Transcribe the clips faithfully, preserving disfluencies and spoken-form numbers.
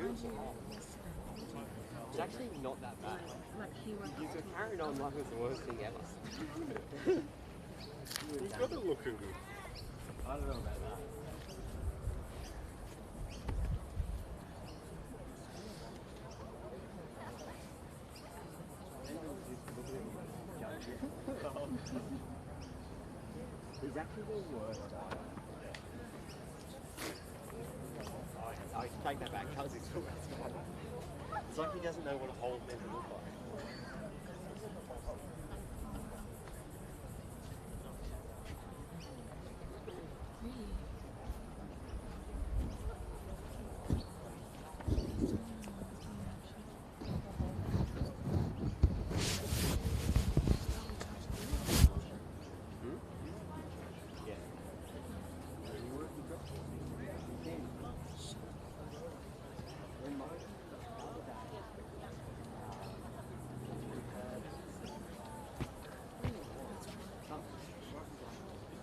It's actually not that bad. Like he was. He's just carrying on like it's the worst thing ever. He's got it looking good. I don't know about that. He's actually the worst. I, I take that back. Kelsey's the worst. It's like he doesn't know what a whole minute looks like.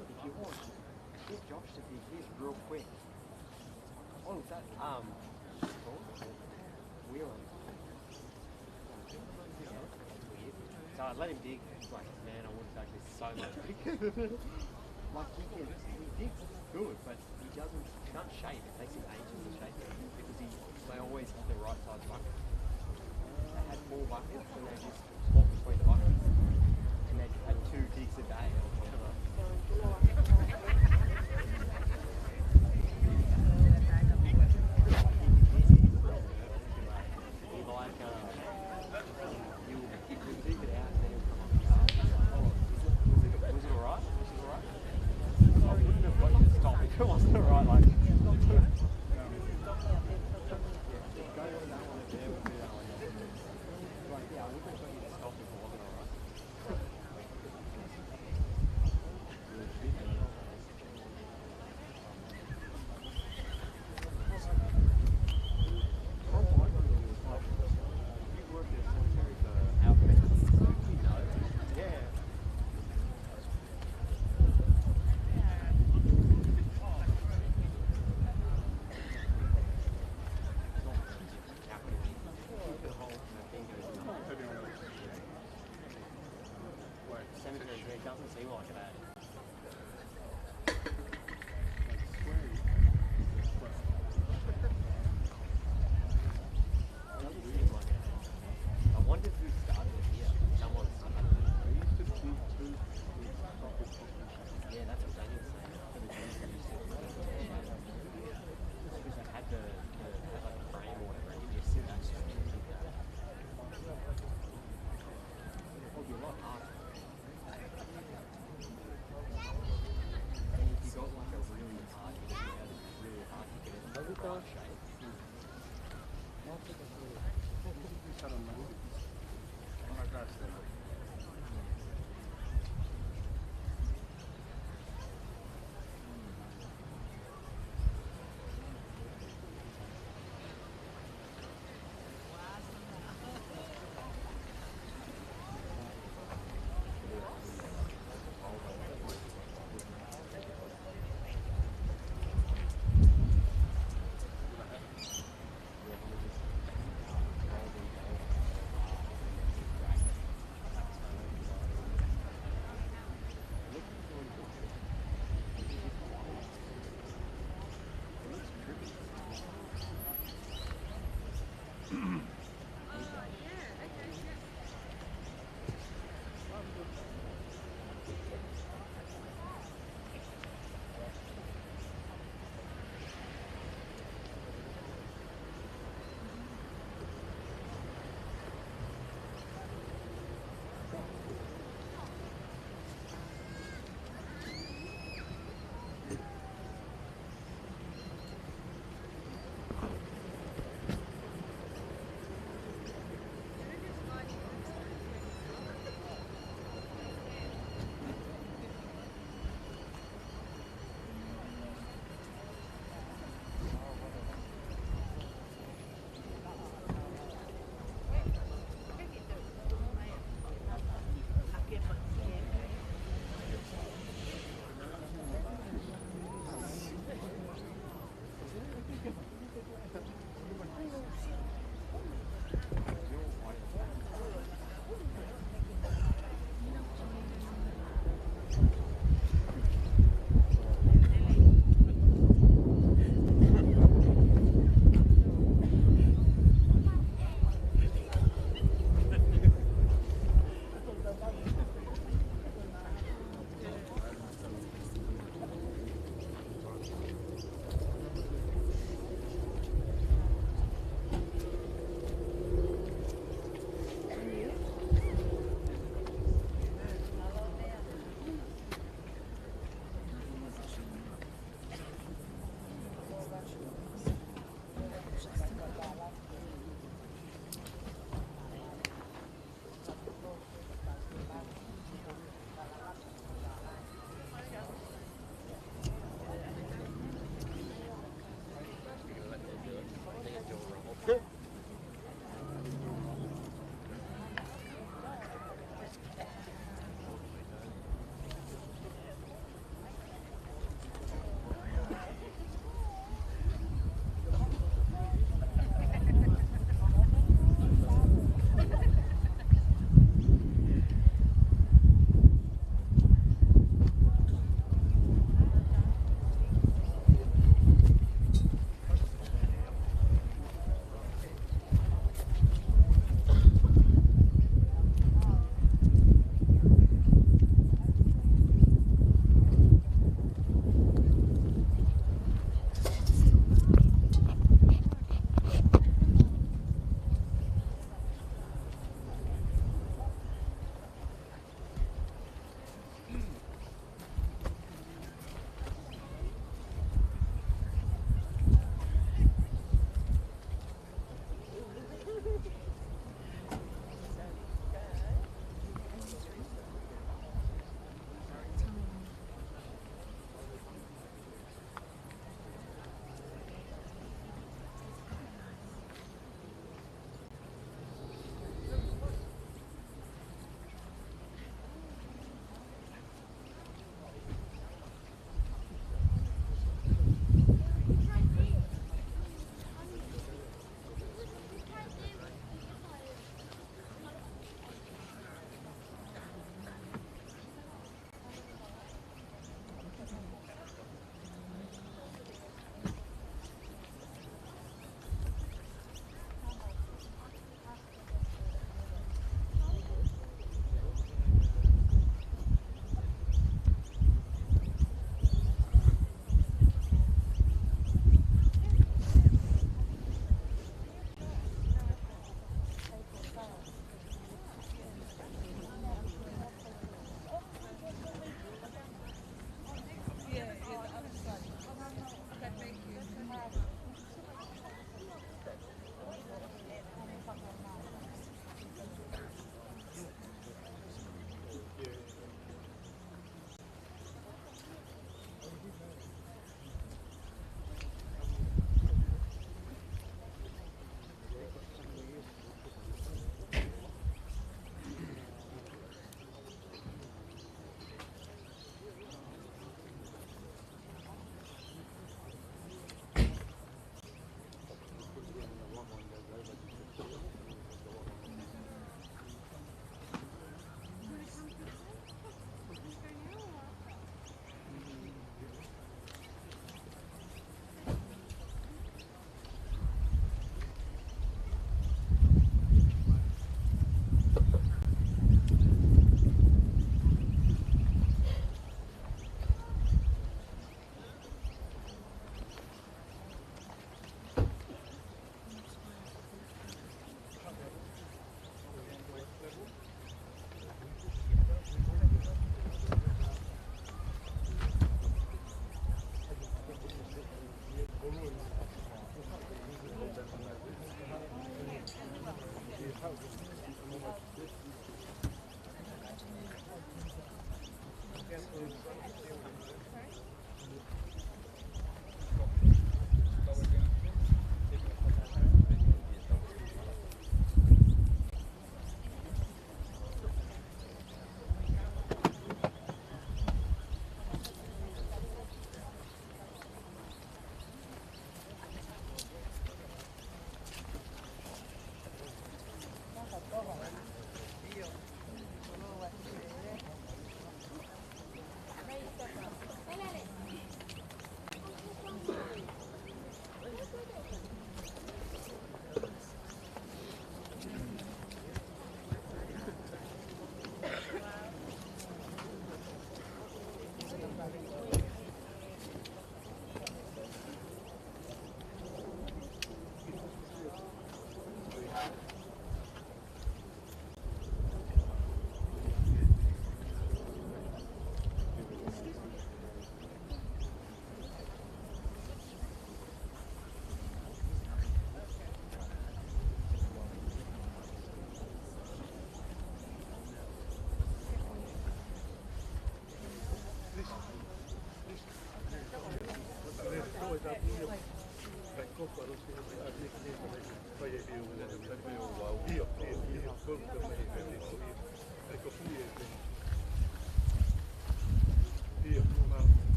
If you want, get Josh to be here real quick. Oh, that, um, wheel. So I let him dig. It's like, man, I would have dug this so much quicker. Like, he can, he digs good, but he doesn't, he can't shape. It takes him ages to shape it because he, they always have the right size bucket. They had four buckets and they just swap between the buckets. And they had two digs a day or whatever. Like, uh, you, you dig it out and then it'll come up. Oh, was it, was it, was it all right? Was it all right? I wouldn't have got you to stop if it wasn't all right. Like,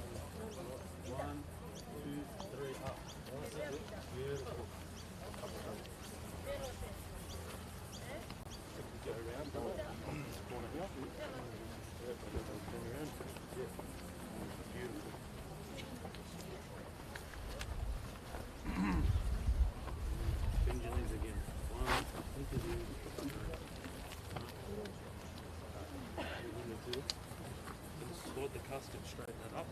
One, two, three, up. Beautiful. Up, up. Go around. Corner here. Yep, turn around. Yeah. Beautiful. Bend your knees again. One, two, three. Just hold the casket, straighten it up.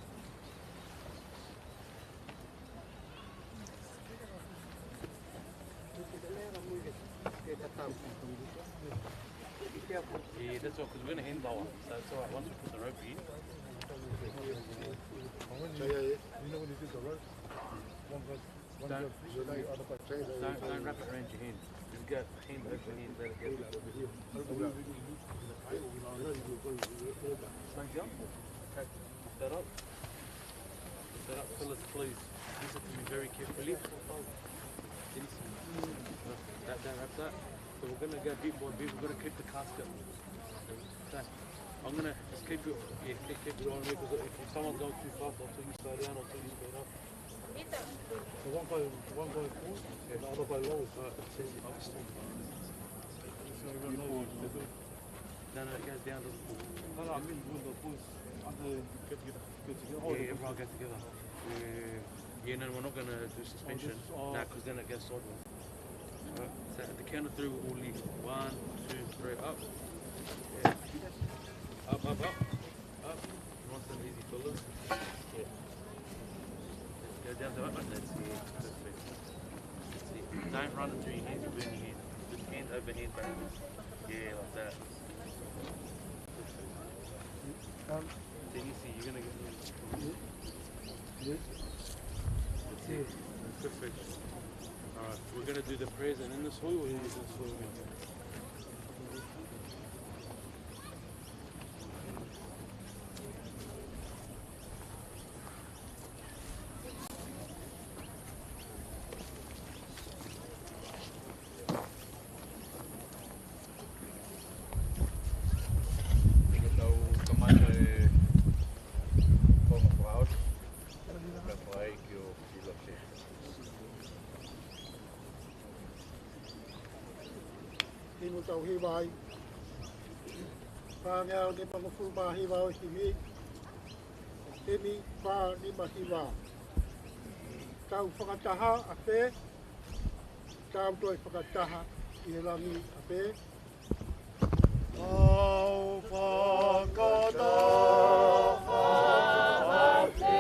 Yeah, that's all, 'cause we're gonna end lower. So it's all right once we put the rope in. So, yeah, yeah. You know when you do the rope? One goes, one Don't, goes this way, the other goes. Don't, don't wrap it around your hand. Just go hand over hand, let it go. Open it up. Don't jump. Okay. Lift that up. Lift that up, fellas, please. Listen to me very carefully. Listen. That, that, that's that. So we're gonna go beat by beat. We're gonna keep the casket. Okay. I'm gonna just keep it, yeah, keep, keep it on there, 'cause if someone's going too fast, I'll turn you slow down, I'll turn you speed up. So one guy, one guy forward, yeah, the other guy low. All right. So everyone knows what to do. No, no, it goes down to the pool. No, no, I mean when the boys under get together. Get together. Oh, yeah, yeah, everyone get together. Yeah, yeah, no, we're not gonna do suspension. Oh, this is, oh. Nah, 'cause then it goes sideways. All right, so at the count of three, we'll all leave. One, two, three, up. Yeah. Up, up, up. Up. Nice and easy, fellas. Yeah. Go down to that one. That's it. Perfect. That's it. Don't run it through your hands, burn your hands. Just hand over hand, back. Yeah, like that. Um, Then you see, you're gonna get. Yeah. That's it. Perfect. All right, we're gonna do the prayers and then the soil. We're gonna do the soil again. Ke tau kamata e konga fakaʻosi. Ka fai ki o Sila Sila. Inu tau hiva ai. Fāngeau ni mangofulu mā hiva ʻo e himi. Himi fā nima hiva. Tau fakataha ʻa pē. Tau toe fakataha ʻi he langi ʻa pē. Tau fakataha ʻa pē.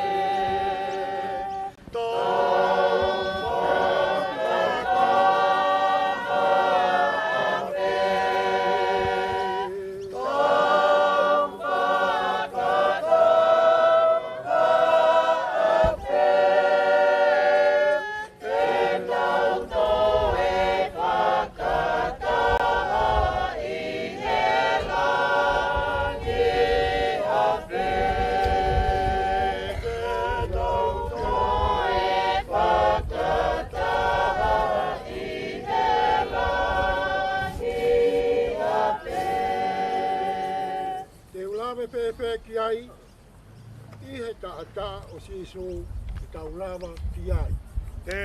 taʻataʻa ʻo Sīsū ke tau lava ki ai. Te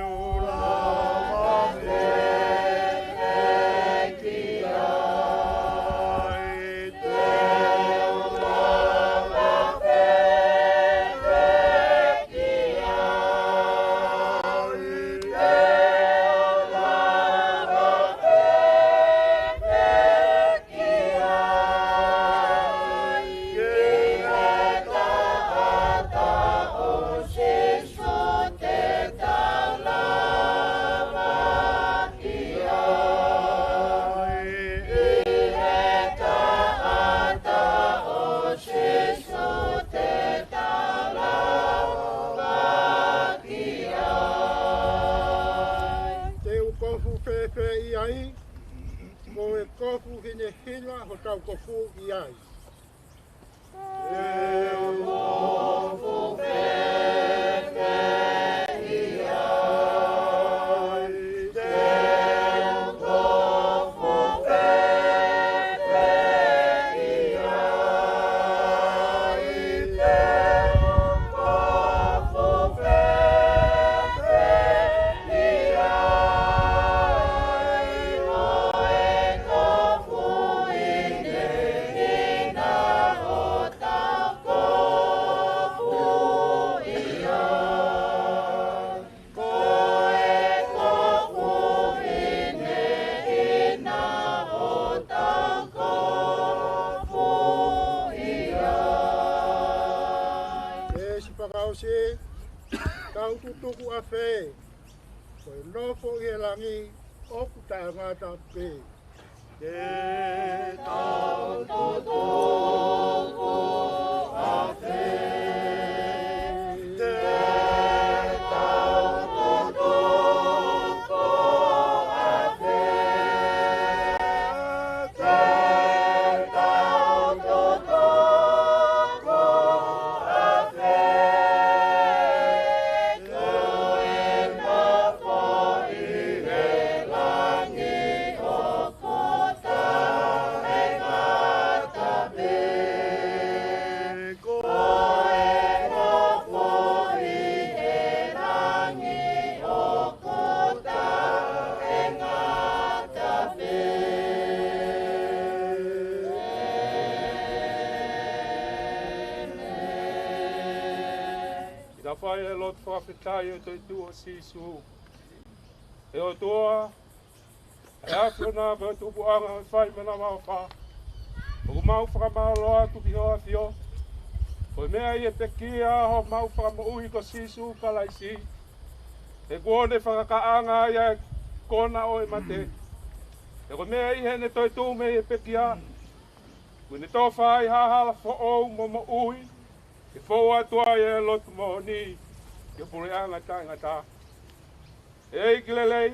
u lava pē ki ai, te u lava pē ki ai, te u lava pē ki ai, ki he taʻataʻa ʻo Sīsū te tau lava ki ai. ʻI he taʻataʻa ʻo Sīsū te tau lava ki ai. Te u kofu fēfē ʻi ai? Ko e kofu hinehina hotau kofu ʻi ai. Te u kofu fēfē ʻi ai? Te u kofu fēfē ʻi ai? Te u kofu fēfē ʻi ai? Ko e kofu hinehina hotau kofu ʻi ai. Ko e kofu hinehina hotau kofu ʻi ai. Siʻi fakaʻosi, tau tutuku ʻafē, ko e nofo ʻi he langi ʻoku taʻengata pē. Te tau tutuku ʻafē. Te tau tutuku ʻafē. Te tau tutuku ʻafē. Ko e nofo ʻi he langi ʻoku taʻengata pē. Ko e nofo ʻi he langi ʻoku taʻengata pē. ʻĒmeni. Ke tau fai e lotu fakafetaʻi ʻi he toetuʻu ʻo Sīsū. ʻE ʻOtua, ʻe ʻAfiona, ko e tupuʻanga ʻo e fai manavaʻofa, ʻoku mau fakamālō atu ki hoʻo ʻAfio, ko e meʻa ʻi he pekia homau Fakamoʻui ko Sīsū Kalaisi, he kuo ne fakakaʻanga ʻa e kona ʻo e mate. Pea ko e meʻa ʻi heʻene toetuʻu mei he pekia, kuo ne tofa ai ha hala foʻou mo moʻui, ke fou atu ai e lotu moʻoni ki he puleʻanga taʻengata. ʻEiki lelei,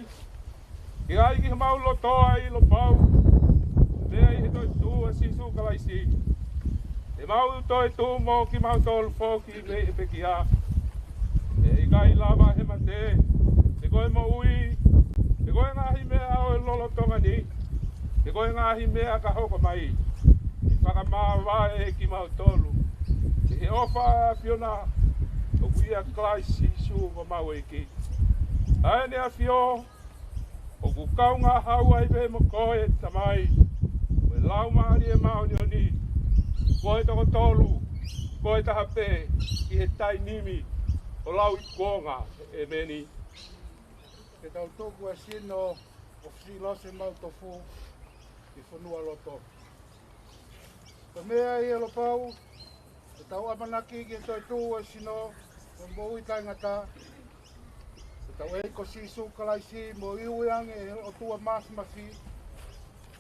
ke ʻai ki homau loto ʻa e ʻilo pau, meʻa ʻi he toetuʻu ʻa Sīsū Kalaisi. ʻE mau toetuʻu mo kimautolu foki mei he pekia. ʻE ʻikai lava he mate, pe ko e moʻui, pe ko e ngaahi meʻa ʻo e lolotonga ni, pe ko e ngaahi meʻa ka hoko mai, ke fakamāvae kimautolu ʻi he ʻofa ʻa e ʻAfiona, ʻoku ʻia Kalaisi Sīsū ko homau ʻEiki. ʻA ʻene ʻAfio, ʻoku kaungā hau ai pē mo koe Tamai, mo e Laumālie Māʻoniʻoni, ko e toko tolu, ko e taha pē, ʻi he taimi ni mo lauikuonga. ʻĒmeni. Ke tau tuku e sino ʻo Fisilosi Mautofu ki fonua loto. Ko e meʻa ʻi he ʻilo pau, ʻetau ʻamanaki ki he toetuʻu ʻo e sino, ko e moʻui taʻengata, ʻetau ʻEiki ko Sīsū Kalaisi, mo e ui ange ʻe he ʻOtua Māfimafi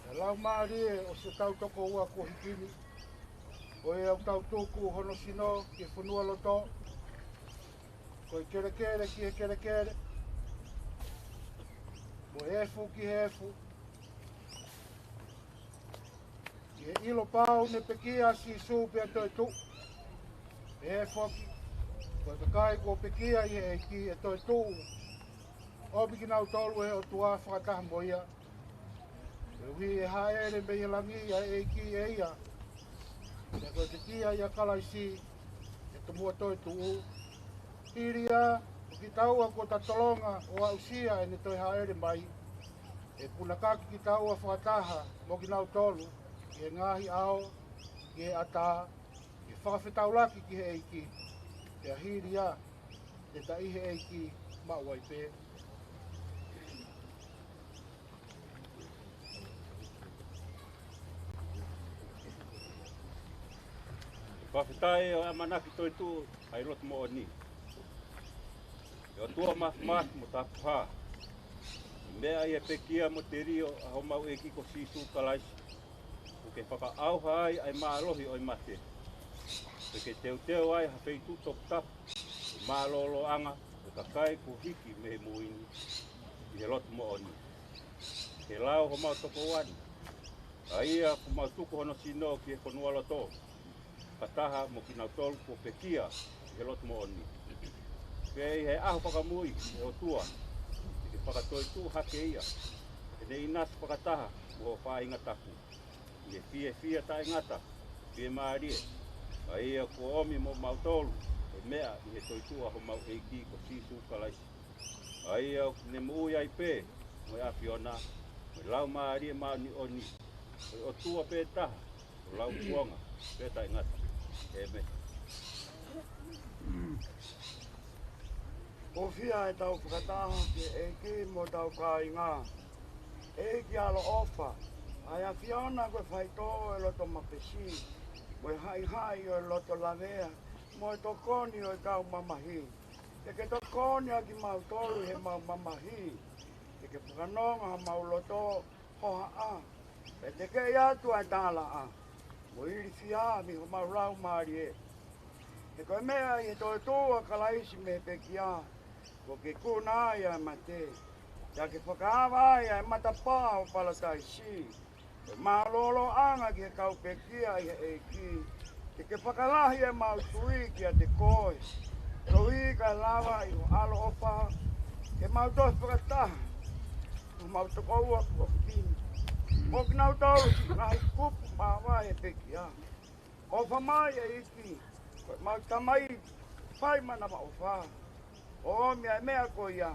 ʻa e Laumālie ʻo siʻotau tokoua kuo hiki ni, ko ia ʻoku tau tuku hono sino ki fonua loto, ko e kelekele ki he kelekele, mo e efu ki he efu, ʻi he ʻilo pau ne pekia ʻa Sīsū pea toetuʻu. Pehē foki, ko e kakai kuo pekia ʻi he ʻEiki ʻe toetuʻu, ʻomi kinautolu ʻe he ʻOtua fakataha mo ia, koeʻuhi ʻe hāʻele mei he langi ʻa e ʻEiki ʻe ia. Pea ko e pekia ʻia Kalaisi, ʻe tomuʻa toetuʻu. Hili ia, ʻo kitaua kuo ta tolonga ʻo aʻusia ʻene toe hāʻele mai, ʻe punakaki kitaua fakataha mo kinautolu ʻi he ngaahi ʻao, ʻi he ʻatā, ʻi he fakafetaulaki ki he ʻEiki. Pea hili ia, te ta ʻi he ʻEiki maʻu ai pē. Fakafetaʻi ʻo e ʻamanaki toetuʻu ʻa e lotu moʻoni. ʻE ʻOtua māfimafi mo tapuhā, ʻi he meʻa ʻi he pekia mo telio ʻa homau ʻEiki ko Sīsū Kalaisi, ʻoku ke fakaʻauha ai ʻa e mālohi ʻo e mate, pea ke teuteu ai ha feituʻu toputapu ʻo e mālōlōʻanga ʻo e kakai kuo hiki mei he moʻui ni ʻi he lotu moʻoni. Ke lau homau tokoua ni, ʻa ia kuo mau tuku hono sino ki he fonualoto, fakataha mo kinautolu kuo pekia ʻi he lotu moʻoni. Pea ʻi he ʻaho fakamui, ʻe ʻOtua, ke ke fakatoetuʻu hake ia, ke ne ʻinasi fakataha mo ho faʻahinga tapu ʻi he fiefia taʻengata, fiemālie, ʻa ia kuo ʻomi mo mautolu ʻe meʻa ʻi he toetuʻu ʻa homau ʻEiki ko Sīsū Kalaisi, ʻa ia ʻoku ne moʻui ai pē mo e ʻAfiona, mo e Laumālie Māʻoniʻoni, ko e ʻOtua pē taha, ʻo lauikuonga pea taʻengata. ʻĒmeni. ʻOfa ʻetau fakataha ki he ʻEiki mo hotau kāinga. ʻEiki ʻaloʻofa, ʻa e ʻAfiona ko e faitoʻo ʻo e loto mapesi, mo e haʻihaʻi ʻo e loto lavea, mo e tokoni ʻo e kau mamahi. Ke ke tokoni ʻa kimautolu ʻi heʻemau mamahi. Ke ke fakanonga homau loto hohaʻa, pea tekeʻi atu ʻa e tālaʻa mo e ilifia mei homau laumālie. He ko e meʻa ʻi he toetuʻu ʻa Kalaisi mei he pekia, kuo ke ikuna ai ʻa e mate, pea ke fakaava ai ʻa e matapā ʻo Palataisi, ʻo e mālōlōʻanga ki he kau pekia ʻi he ʻEiki. Ke ke fakalahi ʻemau tui kiate koe, koeʻuhi kae lava ʻi ho ʻaloʻofa ke mau tohi fakataha mo homau tokoua kuo fili, mo kinautolu siʻi ngaahi kupu māvae he pekia. ʻOfa mai ʻEiki, ko ʻemau Tamai fai manavaʻofa, ʻo ʻomi ʻa e meʻa ko ia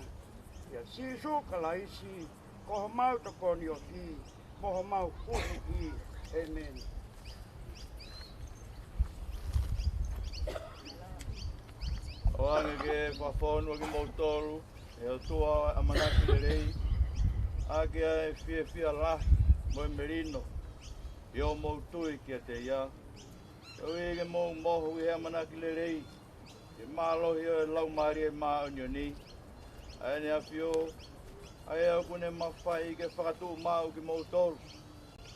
ʻia Sīsū Kalaisi, ko homau Tokoni ofi mo homau Huhuʻi. ʻĒmeni. ʻOange ke fakafonu ʻa kimoutolu ʻe he ʻOtua ʻa e ʻamanaki lelei, ʻaki ʻa e fiefia lahi mo e melino ʻi hoʻomou tui kiate ia. Koeʻuhi ke mou mohu ʻi he ʻamanaki lelei, ʻi he mālohi ʻo e Laumālie Māʻoniʻoni, ʻa ʻEne ʻAfio, ʻa ia ʻoku ne mafai ke fakatuʻumaʻu kimoutolu,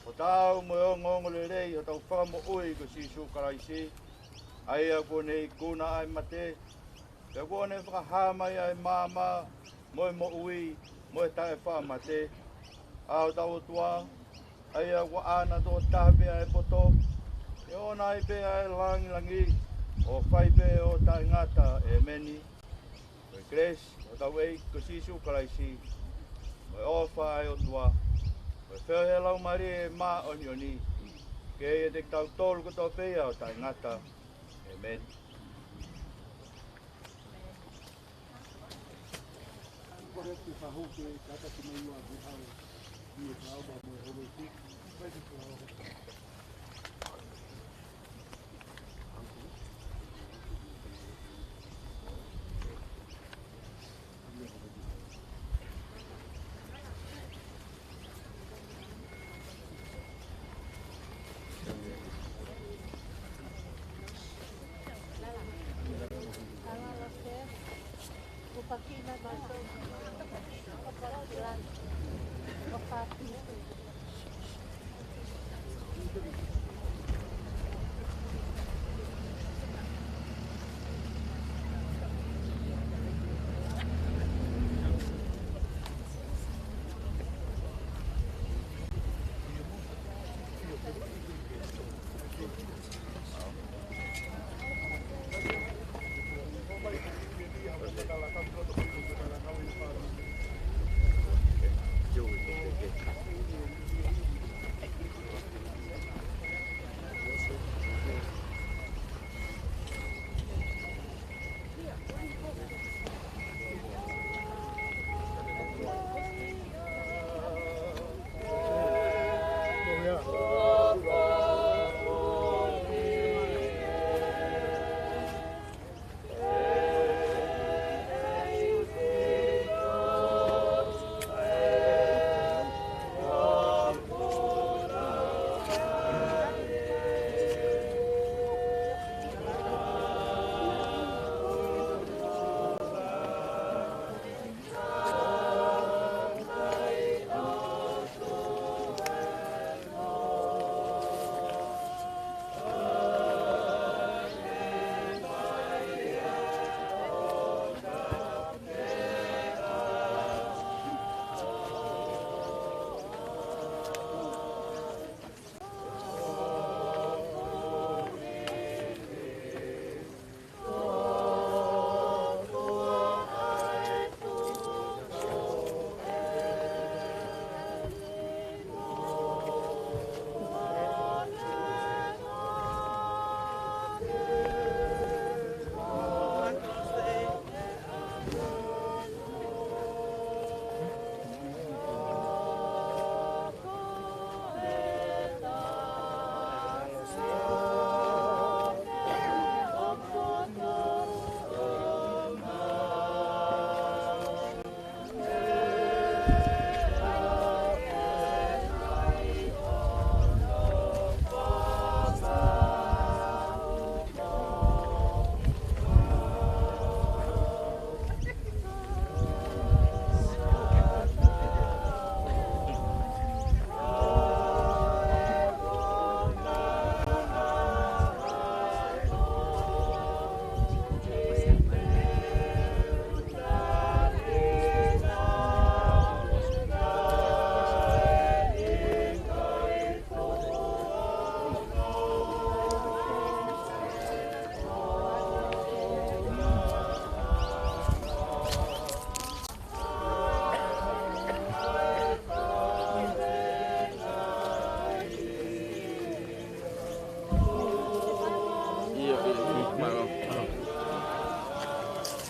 ʻo taau mo e ongoongolelei ʻo hotau Fakamoʻui ko Sīsū Kalaisi, ʻa ia kuo ne ikuna ʻa e mate, pea kuo ne fakahā mai ʻa e maama mo e moʻui mo e taʻefaʻamate, ʻa hotau ʻOtua, ʻa ia kuo ʻana tokotaha pē ʻa e poto, ʻe ʻoʻona ai pē ʻa e langilangi, ʻo fai pē ʻo taʻengata. ʻĒmeni. Ko e kelesi ʻa hotau ʻEiki ko Sīsū Kalaisi, mo e ʻofa ʻa e ʻOtua, mo e feohi ʻa e Laumālie Māʻoniʻoni, ke ʻiate kitautolu kotoa pē ia ʻo taʻengata. ʻĒmeni.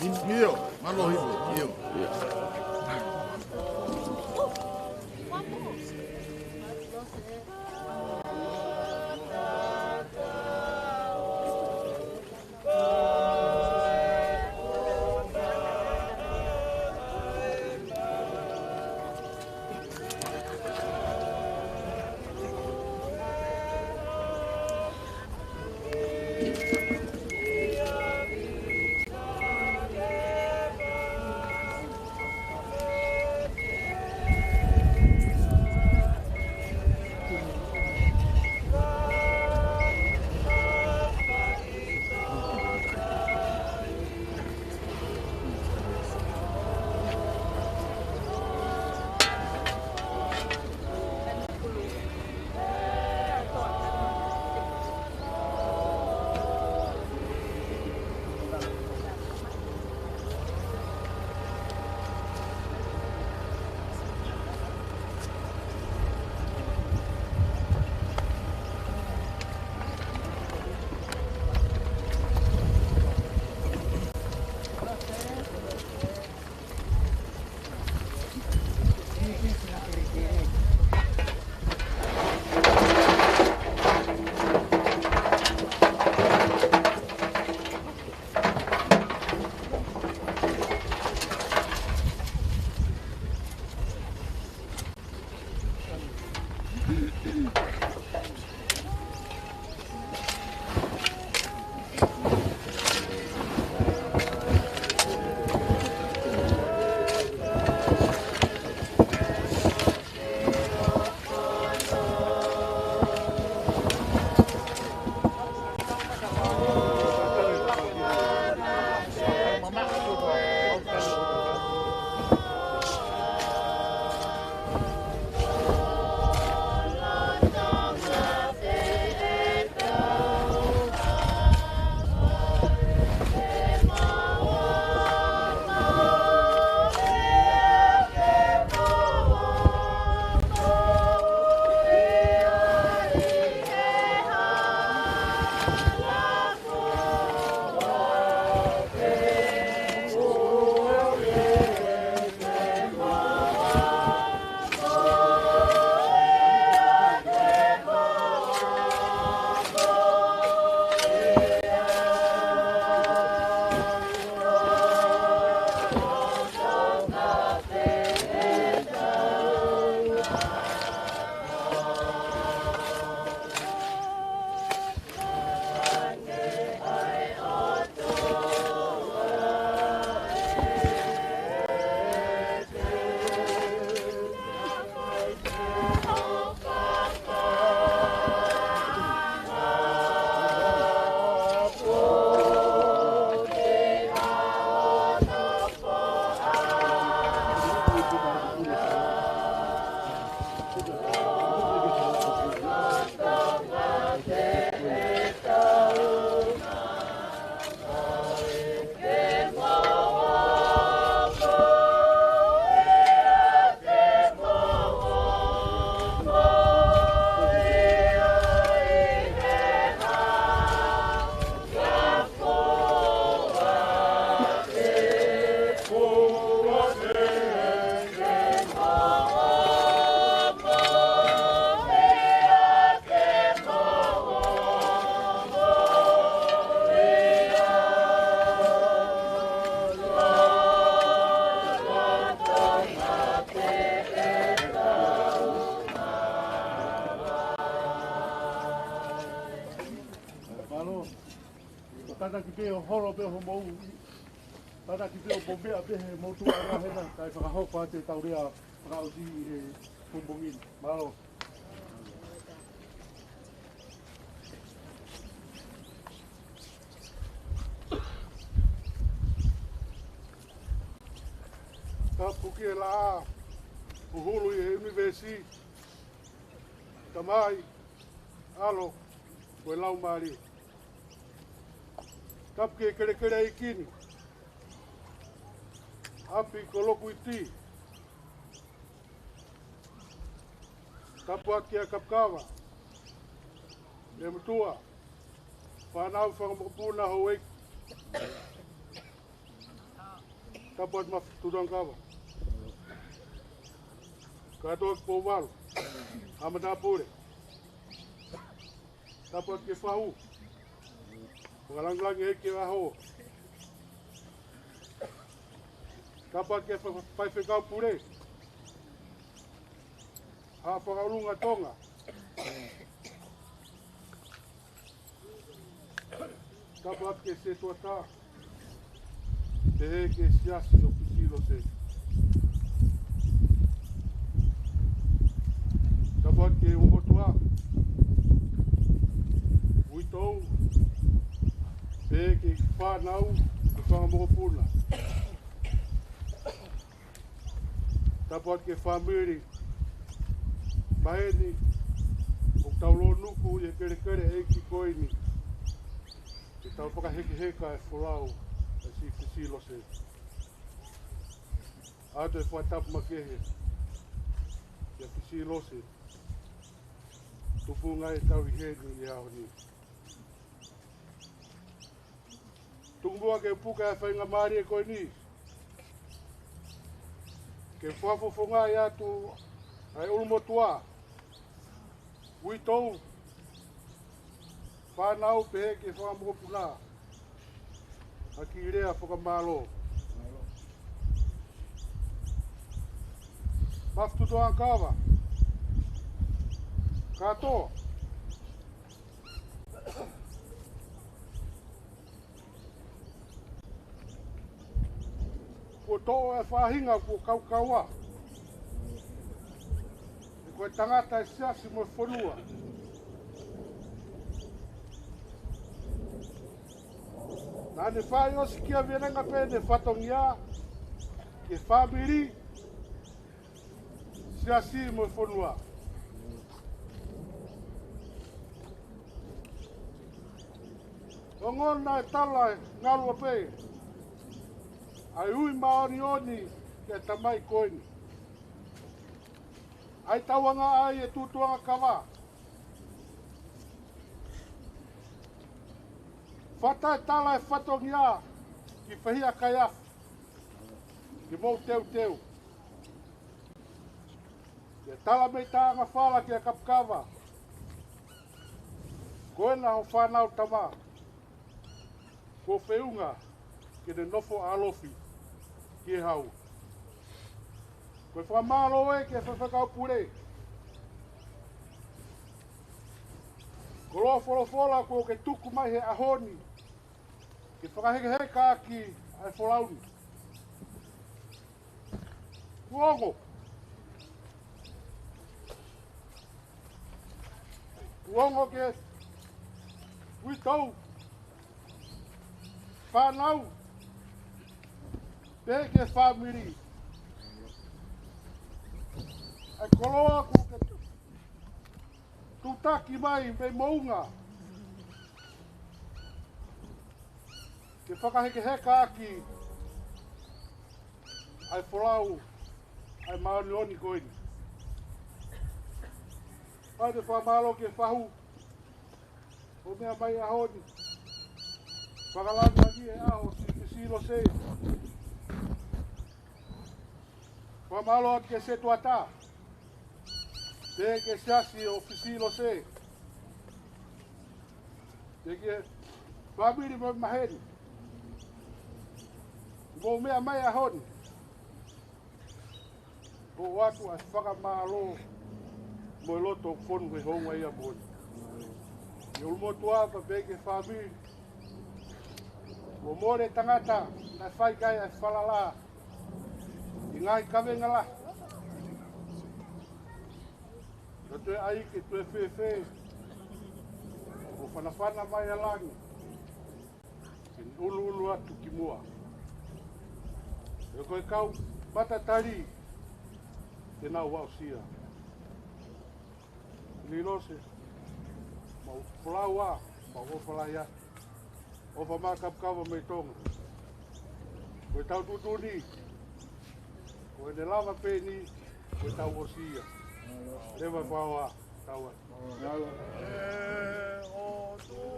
ʻIo, mālō Hivo, ʻio. Mālō. Tataki pē ʻo holo pē homou. Tataki pē ʻo poupea pē he motuʻa na hena, kae fakahoko atu ʻetau lea fakaʻosi he pongipongi ni. Mālō. Tapu ki he Laʻā ʻo hulu ʻi he ʻunivēsi, Tamai, ʻAlo, mo e Laumālie. Tapu ki he kelekele ʻeiki ni, ʻapi ko Lokuiti. Tapu ʻaki ʻa Kapukava, ʻe motuʻa, fānau, fanga mokopuna, houʻeiki. Tapu atu Mafitu Tongakava. Kātoa ki Pouvalu. Haʻa Matāpule. Tapu atu ki he fahu. Fakalāngilangi ʻEiki ʻo e ʻaho. Tapu atu ki he fa-, Faifekau Pule. Haʻa Fakaʻolunga Tonga. Tapu atu ki he setuata. Pehē ki he siasi ʻo Fisilose. Tapu atu ki he ʻulumotuʻa. Uitou. Pehē ki he fānau, ki he fanga mokopuna. Tapu atu ki he fāmili. Maheni, ʻoku tau lōnuku ʻi he kelekele ʻeiki ko eni. Ke tau fakahekeheka e folau ʻa e siʻi Fisilose. ʻOatu e fakatapu makehe kia Fisilose. Tupunga ʻetau ʻi heni he ʻaho ni. Tuku muʻa ke u puke ʻa e faingamālie ko eni ke fakafofongaʻi atu ʻa e ʻulumotuʻa, uitou, fānau pehē ki he fanga mokopuna, ʻaki e lea fakamālō. Mafitu Tongakava. Kātoa. Kuo toʻo e faʻahinga kuo kaukaua. He ko e tangata e siasi mo e fonua. Naʻa ne fai ʻosi kia Vielenga pē ʻene fatongia, ki he fāmili, siasi mo e fonua. Ongona e tala ʻe ngalu pē ʻa e ui māʻoniʻoni ki he tamai ko eni. ʻA e tauanga ai e tutuʻanga kava. Fata e tala e fatongia ki Fehia Kaiafu, ke mou teuteu. Ke tala mei Tāngafala kia Kapukava. Ko ena ho fānau tama. Kuo feʻunga ke ne nofo ʻalofi ki he hau. Ko e fakamālō ē ki he Faifekau Pule. Koloa folofola kuo ke tuku mai he ʻaho ni ke fakahekeheka ʻaki ʻa e folau ni. Kuo ongo. Kuo ongo ki he uitou, fānau, pehē ki he fāmili. ʻA e koloa kuo ke tūtaki mai mei Moʻunga ke fakahekeheka ʻaki ʻa e folau ʻa e māʻoniʻoni ko eni. Pea te fakamālō ki he fahu ʻo meʻa mai he ʻaho ni. Fakalāngilangi e ʻaho siʻi Fisilose. Fakamālō atu ki he setuata. Pehē ki he siasi ʻo Fisilose. Pehē ki he fāmili mo e maheni. Mou meʻa mai he ʻaho ni. ʻOatu ʻa e fakamālō mo e loto fonu he hounga ia moʻoni. ʻI he ʻulumotuʻa pea pehē ki he fāmili. Kuo mole tangata naʻe fai ki ai ʻa e falala ʻi he ngaahi kavenga lahi. Ka toe ʻai ke toe fēfē, ʻo fanafana mai ʻa langi ke ne ʻuluʻulu atu ki muʻa. He ko e kau matatali te nau aʻusia. Lilose, mau folau ā, mau ʻofa lahi atu. ʻOfa mai Kapukava mei Tonga. Ko e tau tuʻutuʻuni, ko ʻene lava pē ni, ko e tau ʻosi ia. Leva e fakahoa, tau atu. ʻE ʻOtua,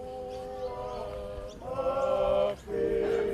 mafina,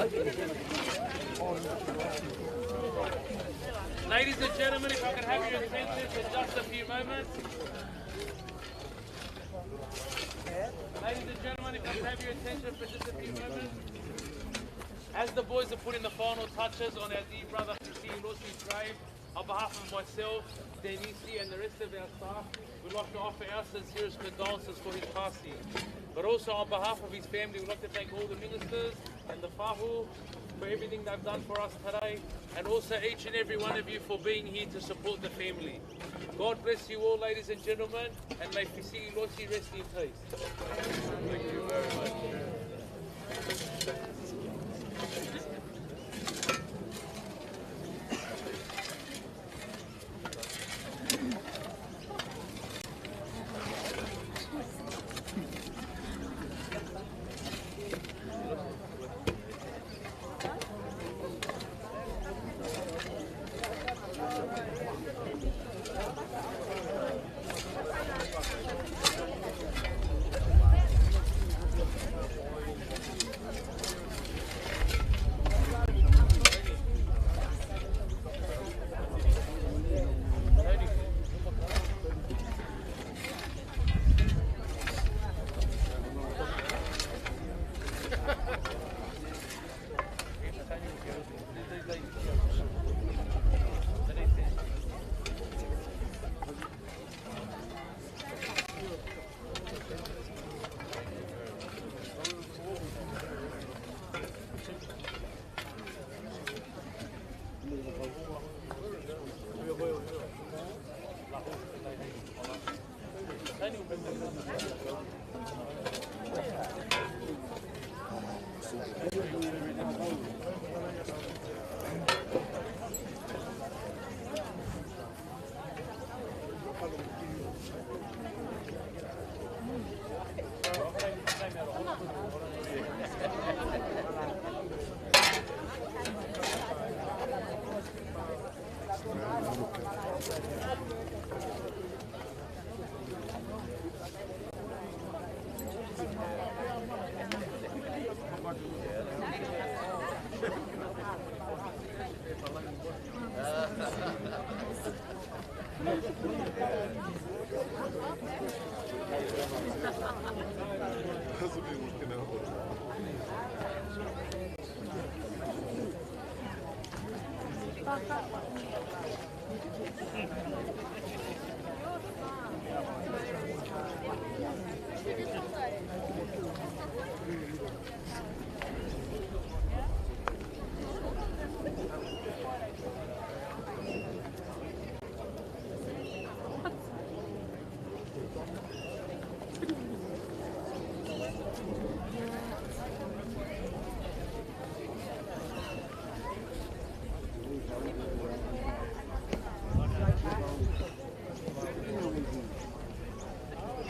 Ladies and gentlemen, if I could have your attention for just a few moments. Ladies and gentlemen, if I could have your attention for just a few moments. As the boys are putting the final touches on our dear brother Silosi Grave, on behalf of myself, Denisi, and the rest of our staff, we'd like to offer our sincerest condolences for his passing. But also on behalf of his family, we'd like to thank all the ministers and the fahu for everything they've done for us today, and also each and every one of you for being here to support the family. God bless you all, ladies and gentlemen, and may Silosi rest in peace. Thank you very much.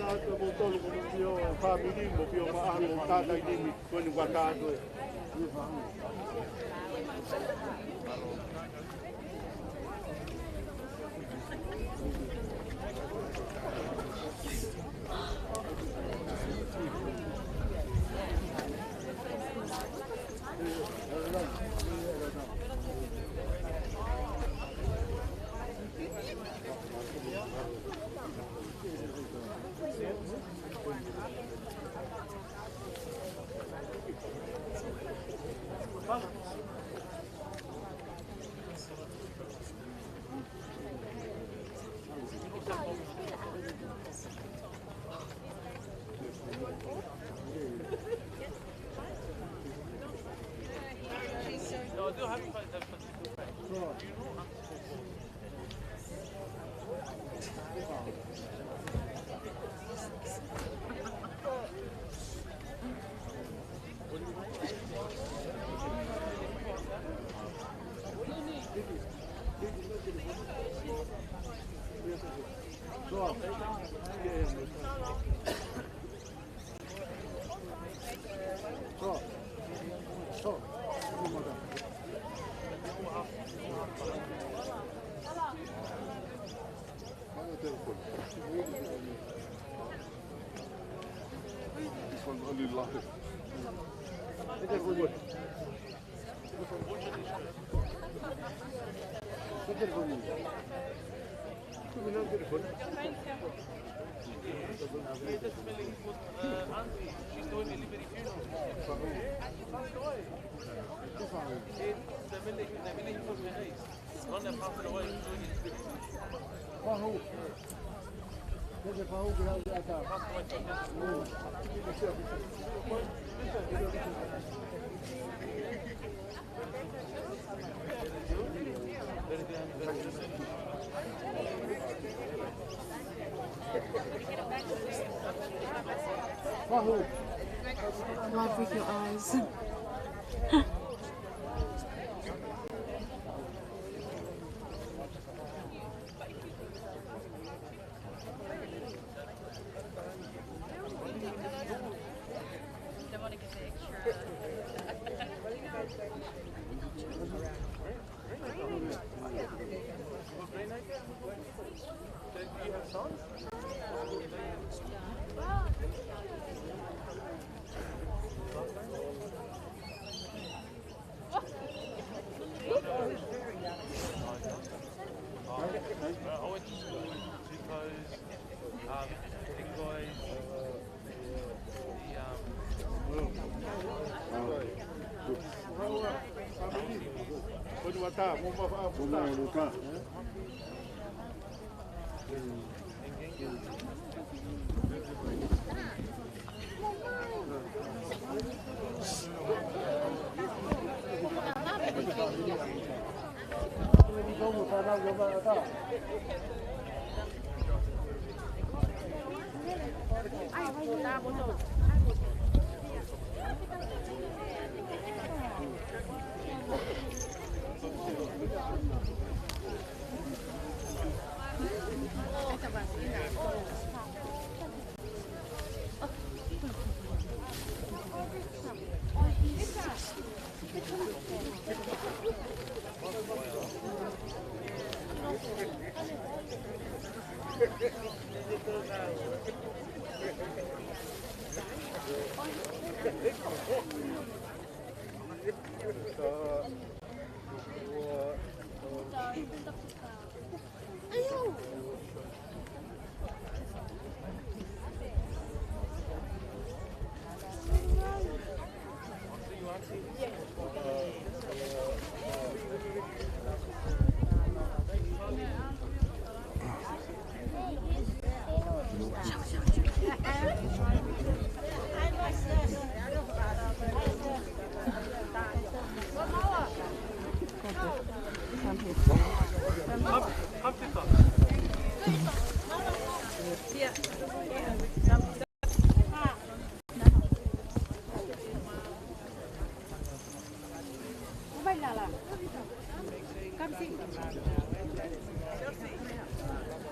Tato mo tolu ko mo pio family mo pio ma alo tata i nimi ko ni wa tato e. Love with your eyes.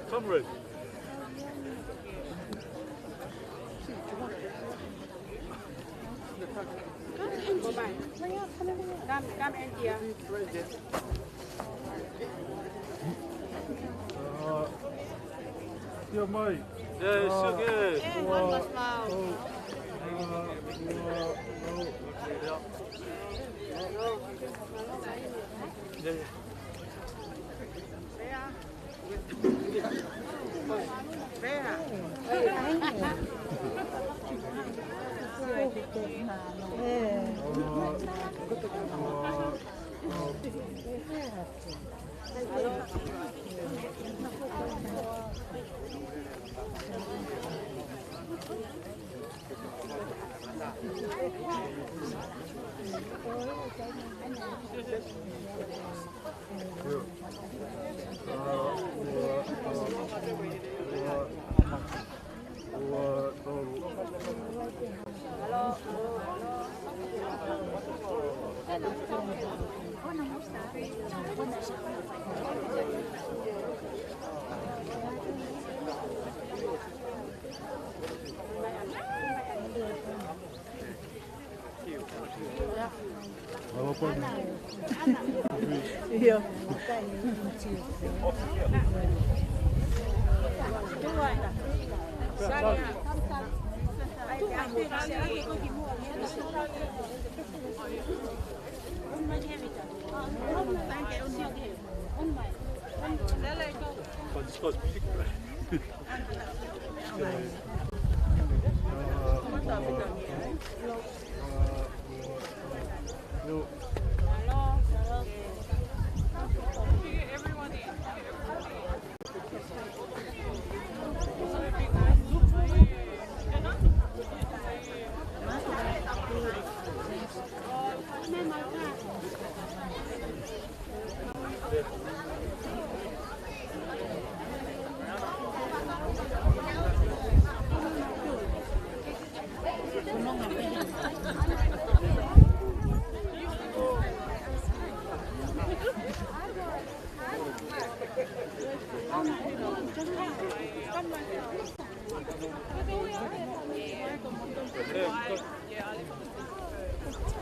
Comrade. Come, come in here. Uh, yeah, mate. Yeah, it's okay. Yeah, one more smile. Oh, uh, uh, oh. Yeah. Yeah, yeah.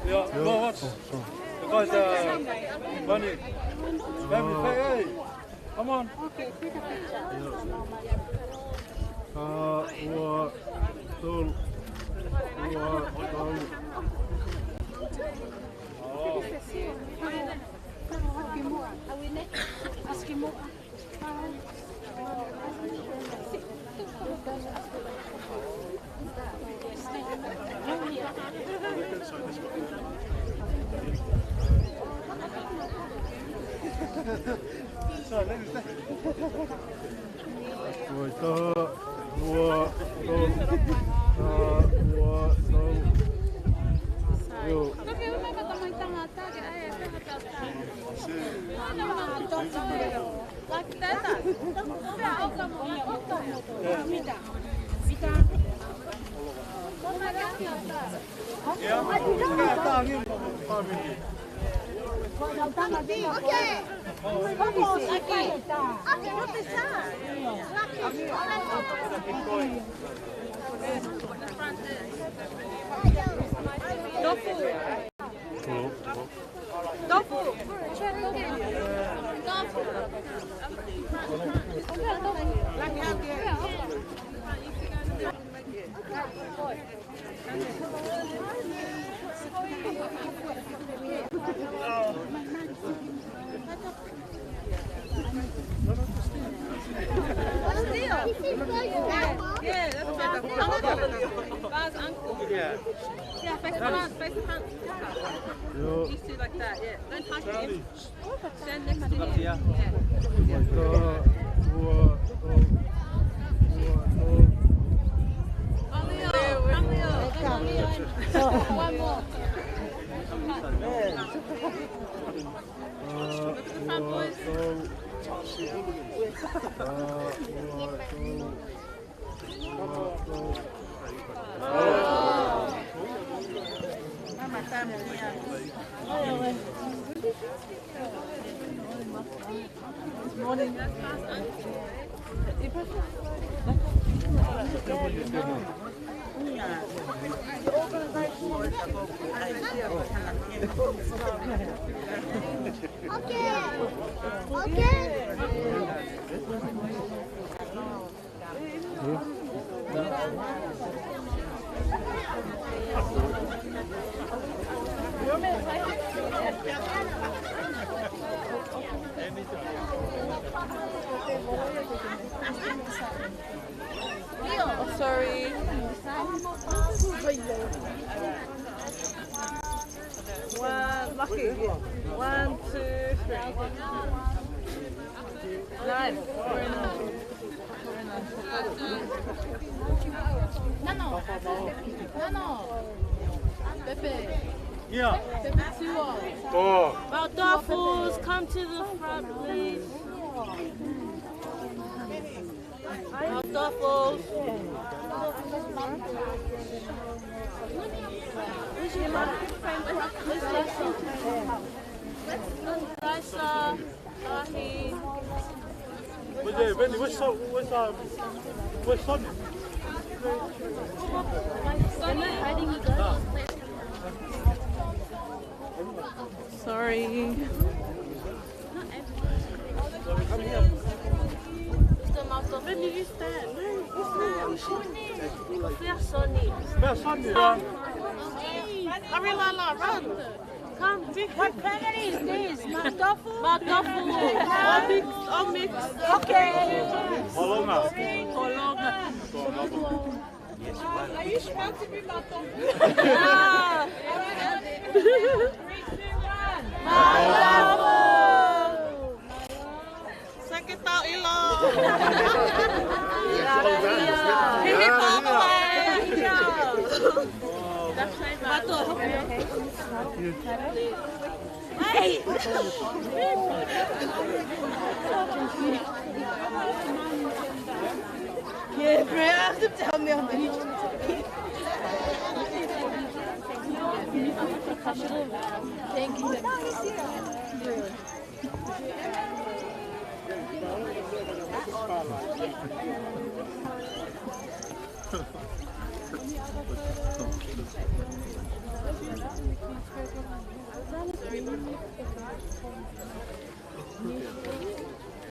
Yeah, no, what's the guys, uh, money? Let me pay, hey, come on. Okay, take a picture. Ka, ua, tolu, ua, tolu. Oh. Ua, taha, ua, tolu, taha, ua, tolu. Io. Yeah, that's better. Bar's uncle. Yeah. Yeah, face the front, face the front. Yo. Just do like that, yeah. Don't hug him. Stand next to him. Yeah. One more. One more. Look at the front, boys. Okay. Okay. Oh, sorry. One, lucky. One, two, three. Nice. Nano. Nano. Pepe. Yeah. Pepe, two. Oh. Mount Dolphins, come to the front, please. Mount Dolphins. Nice, uh, Ahi. Where's, uh, where's, uh, where's Sonny? Sorry. Mister Malcolm, let me use that. Where's Sonny? Where's Sonny? Hurry, Lala, run. Come. What family is this? Matofu? Matofu. All mix, all mix. Okay. Holonga. Holonga. Are you sure to be Matofu? Yeah. Matofu. Seke tau ʻilo. Himi papa. Hey. Yeah, bro, I have to tell me on the Thank you.